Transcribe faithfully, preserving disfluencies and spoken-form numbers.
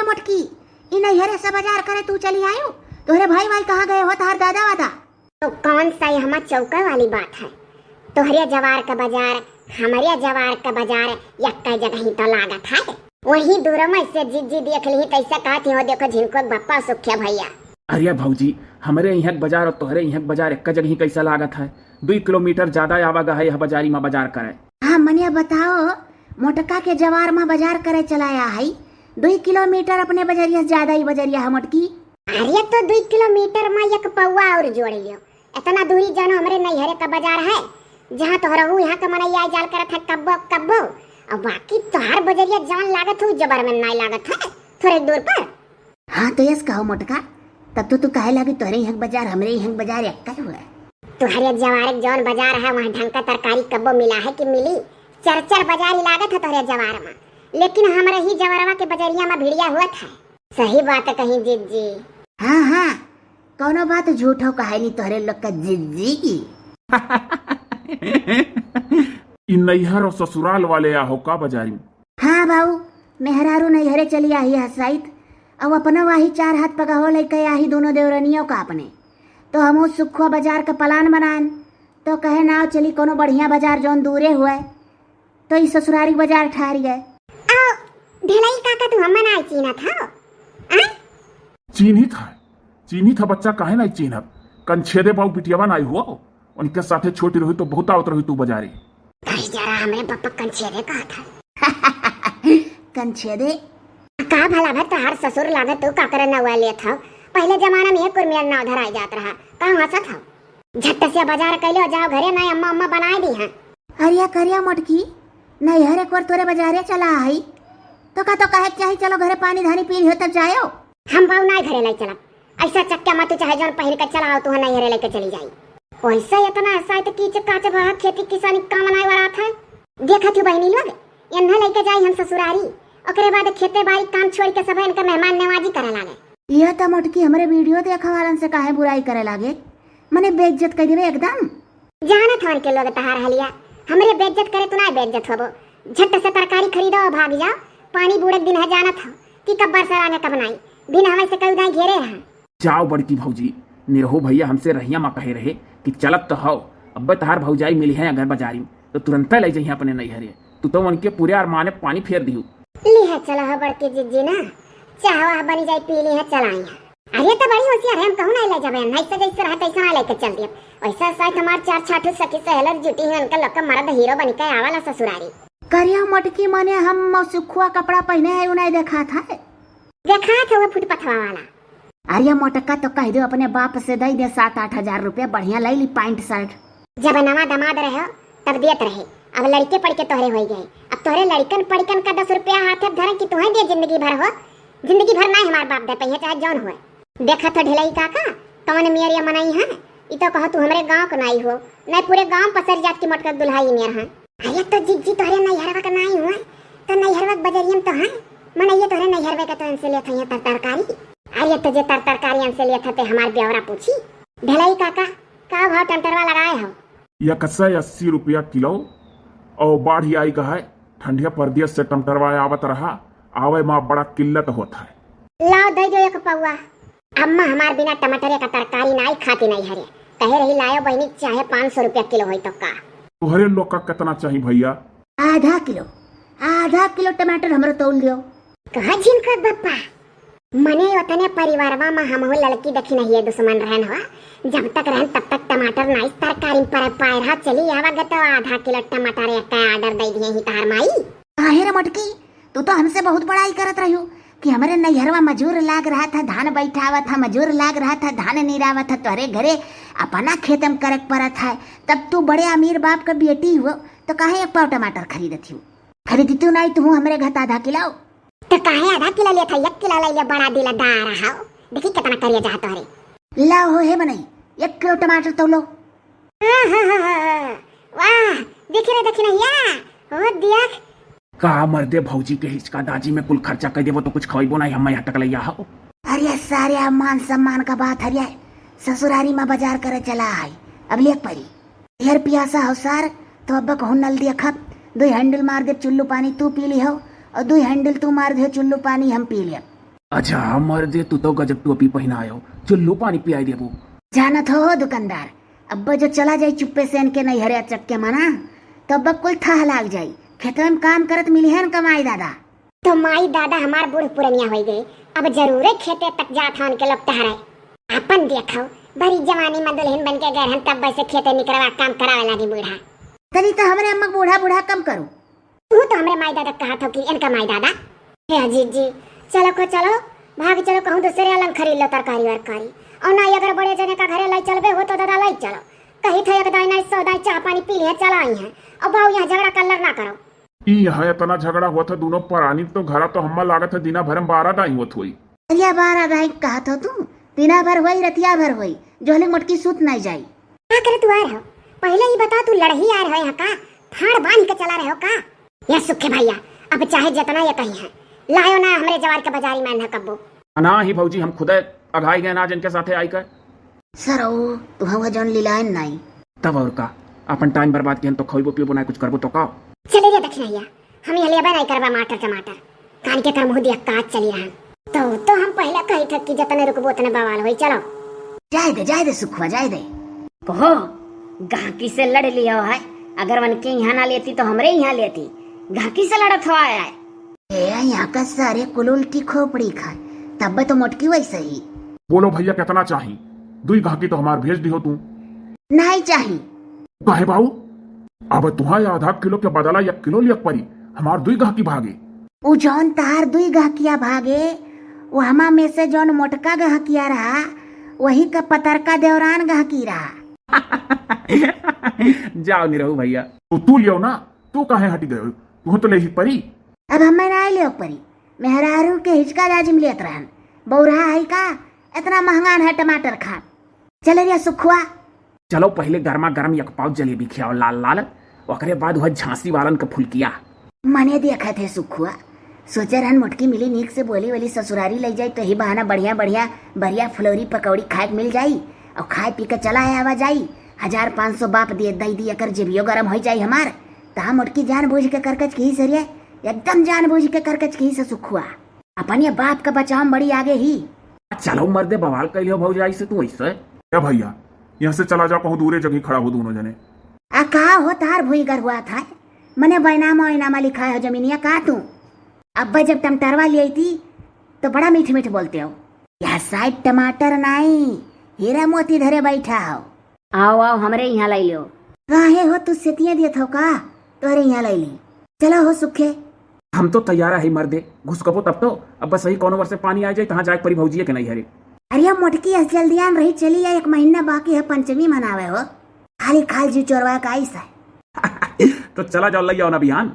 मोटकी, ई नैहरे से बजार करे तू चली आयो? तोहरे भाई वाई कहाँ गए हो, तोहर दादा वादा? तो कौन सा ये हमार चौका वाली बात है? तोहरे जवार का बजार, हमरे जवार का बजार, यक्का जगह ही तो लागत है। वही दूर में से जिज्जी देख ली, कैसे कहती हो, देखो झिनको के बप्पा सुख्या भैया। अरे भौजी, हमरे यहाँ के बजार और तोहरे यहाँ के बजार एक जगह ही कैसा लागत है? दुई किलोमीटर ज्यादा आवागह है यह बजारी में बजार करे। हाँ मनिया बताओ, मोटका के जवार में बजार करे चलाया है, दुई किलोमीटर अपने बजरिया से ज्यादा ही बजरिया है मोटकी। अरे तो दुई किलोमीटर में एक पौवा और जोड़ लियो, इतना दूरी जानो हमरे नैहरे का बजार है, जहाँ तोहरहू यहाँ का मनई आय जाल करत है कब्बो कब्बो, और बाकी तोहार बजरिया जान लागत हो जबर में नाय लागत है थोड़े दूर पर। हाँ तो यस कहो मोटका, तब तो तू कहे लागी तोहरे यहाँ के बजार हमरे यहाँ के बजार एक हुआ। तोहरे जवार के जौन बजार है वहाँ ढंग का तरकारी कब्बो मिला है कि मिली? चर चर बजारी लागत है तोहरे जवार में, लेकिन हमरे ही जवारवा के बजरिया में भिड़िया हुआ था। सही बात कही जिज्जी। हाँ हाँ, कौनो बात झूठो कहे नहीं तोहरे लोग का जिज्जी की। ई नैहर और ससुराल वाले आहो का बजारी? हाँ बाऊ, मेहरारू नैहरे चली आही है साइत, अब अपना वाही चार हाथ पगहो लेके आही दोनों देवरनियों का अपने। तो हमहू सुखुआ बजार का प्लान बनान, तो कहे नाव चली कोनो बढ़िया बजार जौन दूरे हुए, तो ई ससुरारी बजार ठहर गए। आओ, ढेलाई काका तू हम्मा नाई चीन्हत हो? आ? चीन्हित है, चीन्हित है बच्चा, काहे नाई चीन्हत? कंछेदे बाऊ बिटियावा नाई हुआ, उनके साथे छोटी रही तो बहुत आवत रही तू बजारे। कही जरा हमरे पप्पा कंछेदे कहत है। कंछेदे? का भला भा तोहार ससुर लागत तू काकर नवा लेत हो? पहले जमाना में एक कुरमिया नाव धराई जात रहा, का हंसत हो? झट से बजार कैले जाओ घरे, नाई अम्मा अम्मा बनाए दी हैं। अरे करिया मोटकी, नैहर एक बार तोरे बजारे चला आई, तो का तो कहे के चाही, चलो घरे पानी धानी पी लियो तब जायो। हम बाऊ नाई घरे लाई चलब, ऐसा चक्का मत तू चाहे जौन पहिर के चला आओ, तू नैहरे लेके चली जाई। वैसे इतना ऐसा है तो कीच काच बहा खेती किसानी काम नाई वरात है। देखत हो बहिनी लोग, एन्हा लेके जाई हम ससुरारी, ओकरे बाद खेते बाड़ी काम छोड़ के सब इनका मेहमान नवाजी करे लागे। यह तो मोटकी हमरे वीडियो देखे वालन से काहे बुराई करे लागे, मने बेइज्जत कर देवे एकदम। जानत हवन के लोग तहार हलिया, हमरे बेइज्जत करे तू ना बेइज्जत होबो। झट से तरकारी खरीदो और भाग जाओ, पानी बूड़े के दिन है, जानत हो कि कब बरसा लागे कब नाई, बिन हवा से कई उदाई घेरे हैं। जाओ बड़की भौजी, निरहू भैया हमसे रहिया मा कहे रहे कि चलत तो हो, अब्बे तहार भौजाई मिली है अगर बजारी में, तो तुरंते ले जइहे अपने नैहरे। तू तो उनके पूरे अरमाने पानी फेर दिहू। ली है चला हो बड़की जिज्जी ना, चाह वाह बनी जाई पी ली है चलाई है। अरे तो बड़ी होशियार है, हम कहूँ नहीं ले जाबे, नहीं से जैसे रहा तैसा ना लेके चल दिया। वैसा साथ हमार चार छाठू सखी सहेलर जुटी है, उनका लोग का मर्द हीरो बन के आवाला ससुरारी। करिया मोटकी मने हम सुखुआ कपड़ा पहने है, उ नहीं देखा था। देखा था वो फुटपथवा वाला। अरे मोटका तो कह दो अपने बाप से दे दे सात आठ हजार रुपया, बढ़िया ले ली पैंट शर्ट। जब नवा दमाद रहे तब देत रहे, अब लड़के पड़ के तोहरे हो गए। अब तोहरे लड़कन पड़कन का दस रुपया हाथे धरन कि तुहें दे जिंदगी भर हो, जिंदगी भर नहीं हमार बाप दे पहिए चाहे जौन हुए। देखा तो ढिलाई काका कौन मेरिया मनई है, ई तो कहो तू हमरे गांव को नाई हो, नहीं पूरे गांव पसर जात की मोटका दुल्हाई मेर है। अरे तो जिज्जी तोहरे नैहरवा का नाई हुआ, तो नैहरवा के बजरियम तो है, मनइये तोहरे नैहरवे के तो इनसे लेत हइया तर तरकारी। अरे तो जे तर तरकारी इनसे लेत हते हमार ब्यौरा पूछी। ढिलाई काका, का भाव टमाटरवा लगाए हो? एक सौ अस्सी रुपया किलो, और बाढ़ आई का है, ठंडिया परदेश से टमाटरवा आवत रहा, आवे मा बड़ा किल्लत होत है। लाओ दे दो एक पौवा। अम्मा हमार बिना टमाटरे का तरकारी नाई खाती नहीं हरे। कहे रही लायो बहिनी चाहे पाँच सौ रुपया किलो होई तो का। तोहरे लोग का कितना चाही भैया? आधा किलो, आधा किलो टमाटर हमरो तौल दियो। कहा झिनका बप्पा, मने ओतने परिवारवा में हमहू लड़की देखी नहीं है दुश्मन रहन हो। जब तक रहन तब तक टमाटर नाई तरकारी पर पाए रहा। चली आवा गे तो आधा किलो टमाटर एक का ऑर्डर दे दिए ही तहार माई। काहे रे मटकी, तू तो हमसे बहुत बड़ाई करत रह्यू कि हमरे नैहरवा मजूर लाग रहा था, धान बैठावा था, मजूर लाग रहा था, धान निरावा था, तोहरे घरे अपना खेत में करे के पड़त है। तब तू बड़े अमीर बाप का बेटी हुओ, तो काहे एक पाव टमाटर खरीदत हियो? खरीदी तू नाई, तू हमरे घर आधा किलो। तो काहे आधा किलो लेत है, एक किलो ले ले, बड़ा दिलदार हो। देखी कितना करिया जहा तोहरे। ला हो हे मनई, एक किलो टमाटर तौलो। हाँ, हाँ, हाँ, हाँ, हाँ। वाह, देखी रे, देखी नहीं या, हो दिया। का मर्दे, भौजी के हिचका दाजी में कुल खर्चा कर देबो तो कुछ खवाइबो नहीं, हम यहाँ तक लैया हो। अरे सारे, मान सम्मान का बात हरिया, ससुरारी में बजार करे चला है, अब लेक परी। ढेर पियासा हो सार, तो अब कहूँ नल दिया खप, दुई हैंडल मार दे चुल्लू पानी तू पी ली हो, और दुई हैंडल तू मार दे चुल्लू पानी हम पी लिया। अच्छा, मर्दे, तू तो गजब टोपी पहिनायो, जो लो पानी पियाई देबो। जानत हो, हो दुकानदार, अब्बा जो चला जाई चुप्पे से इनके नैहरे अचक के मना, तो अब्बा कुल थाह लाग जाई। खेतवे में काम करत मिली है न कमाई दादा। तो माई दादा हमार बूढ़ पुरनिया होई गए, अब जरूरे खेते तक जात हन के लोग टहरे। अपन देखो, भरी जवानी में दुल्हन बन के गए हन, तब वैसे खेते निकरवा काम करावे लागी बूढ़ा। तनी तो हमरे अम्मा के बूढ़ा बूढ़ा कम करू। तू तो हमरे माई दादा कहत हो कि इनका माई दादा। हे अजीत जी, चलो को चलो, भाग चलो, कहूँ दूसरे अलंग खरीद लो तरकारी वरकारी। और ना अगर बड़े जने का घरे लाई चलबे हो तो दादा लाई चलो। कही थे एक दाई नाई सौ दाई चाह पानी पी लिए चला आई है। अब बाऊ यहाँ झगड़ा कल्लर ना करो। ई यहाँ इतना झगड़ा हुआ था दोनों परानी तो घरा तो हम्मा लागत है दिना भर में बारह दाई होत हुई। अरे बारह दाई कहत हो तू, दिना भर होई रतिया भर होई, जोहली मोटकी सूत नहीं जाई। का करे तू आए रहो? पहले ही बता, तू लड़ही आए रहे हैं का? फाड़ बांध के चला रहे हो का? या सुखे भैया, अब चाहे जितना ये कही है, लायो ना हमरे जवार के बाजारी में न कब्बो। ना ही भौजी, हम खुदे अघाई गए ना जिनके साथे आई कर। सरऊ, तू हवा जौन लीलायन नाई। तब और का, अपन टाइम बर्बाद किहन तो खइबो पीबो ना कुछ करबो तो का? चले रे दक्षिणैया, हम यहाँ लेबे नहीं करबा माटर टमाटर। कान के कर मुँह दिया काज चली रहन। तो, तो हम पहले कही थे कि जतने रुकबो उतने बवाल होई, चलो। जाए दे, जाए दे सुखवा, जाए दे। कहो, गाहकी से लड़ लियो है, अगर उनके यहाँ ना लेती तो हमरे यहाँ लेती। गाहकी से लड़त हो आया है। ए, यहाँ का सारे कुल उल्टी खोपड़ी खाए, तब तो मोटकी वैसे ही। बोलो भैया, कितना चाही? दुई गाहकी तो हमार भेज दिहो तू। नहीं चाही। काहे बाऊ? अब तुहा आधा किलो के बदला एक किलो लियक परी, हमार दुई गाहकी भागे। उ जौन तार दुई गाहकिया भागे, वो हमा में से जौन मोटका गाहकिया रहा, वही का पतरका देवरान गाहकी रहा। जाओ निरहू भैया। तो तू लियो ना, तू काहे हटी गयो? तू तो ले ही परी। अब हमें ना लियो परी, मेहरारू के हिचका जाजिम लेत रहन। बौरहा है का? इतना महंगा है टमाटर खा। चले रे सुखुआ। चलो पहले गर्मा गर्म एक पाव जलेबी खियाओ लाल लाल, ओकरे बाद वह झांसी वालन के फुलकिया। मने देखत है सुखुआ, सोचे रहन मोटकी मिली नीक से बोली वाली ससुरारी लई जाई तो ही बहाना बढ़िया बढ़िया बरिया फुलौरी पकौड़ी खाए के मिल जाई और खाए पी के चला आवा जाई। हजार पाँच सौ बाप दे दई दी एकर जेबियो गरम हो जाई हमार। तहा मोटकी जान बूझ के करकच कही सरिया, एकदम जान बूझ के करकच कही से सुखुआ। अपने बाप का बचाव में बड़ी आगे ही। आ, चलो मर्दे, बवाल कइले हो भौजाई से तू ऐसे। ए भैया, यहाँ से चला जा, कहूँ दूरे जगह खड़ा हो दोनों जने। आ का हो तार भुईगर हुआ था? मने बैनामा वैनामा लिखा हो जमीनिया का तू? अब्बा जब टमटरवा ले आई थी तो बड़ा मीठ मीठ बोलते हो। यह साइड टमाटर नाई, हीरा मोती धरे बैठा हो। आओ आओ, हमरे यहाँ लाई लियो। काहे हो तू सेतिया दियत हो का? तोहरे यहाँ लाई ली। चलो हो सुखे। हम तो तैयार है मर्दे, घुसकबो तब तो। अब बस सही कोनो वर्ष से पानी आ जाए, तहाँ जाए परी भौजिए के नहीं हरे। अरे मोटकी अस जल्दियान रही चली या, एक महीना बाकी है पंचमी मनावे हो। खाली खाल जीव चोरवा का आइस है। तो चला जाओ, लई आओ ना बिहान।